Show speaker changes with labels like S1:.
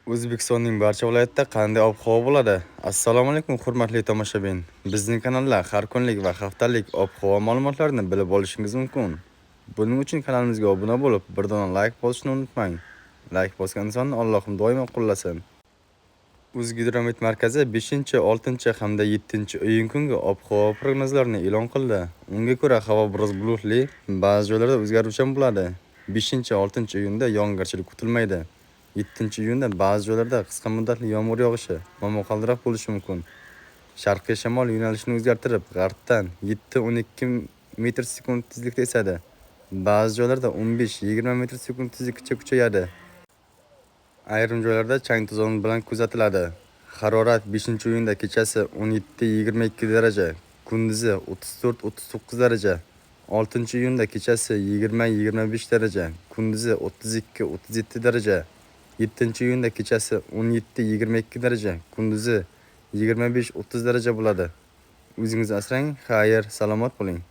S1: O'zbekistonning barcha viloyatida qanday ob-havo bo'ladi? Assalomu alaykum, hurmatli tomoshabin. Bizning kanalda har kunlik va haftalik ob-havo ma'lumotlarini bilib olishingiz mumkin. Buning uchun kanalimizga obuna bo'lib, bir dona like bosishni unutmang. Like bosgan insonni Allohim doimo qo'llasin. O'zgidromet markazi 5, 6 hamda 7 iyun kungi ob-havo prognozlarini e'lon qildi. Unga ko'ra, havo biroz bulutli, ba'zi joylarda o'zgaruvchan bo'ladi. 5, 6 iyunda yog'ingarchilik kutilmaydi. 7 iyunda ba'zi joylarda qisqa muddatli yomg'ir yog'ishi, momaqaldiroq bo'lishi mumkin. Sharqiy shamol yo'nalishini o'zgartirib, g'arbdan 7-12 metr sekund tezlikda esadi. Ba'zi joylarda 15-20 metr sekund tezlikgacha kuchayadi. Ayrim joylarda chang to'zon bilan kuzatiladi. Harorat 5 iyunda kechasi 17-22 daraja, kunduzi 34-39 daraja. 6 iyunda kechasi 20-25 daraja, kunduzi 32-37 daraja. 7 iyunda kechasi 17-22 daraja, kunduzi 25-30 daraja bo'ladi. O'zingizni asrang, xayr, salomat bo'ling.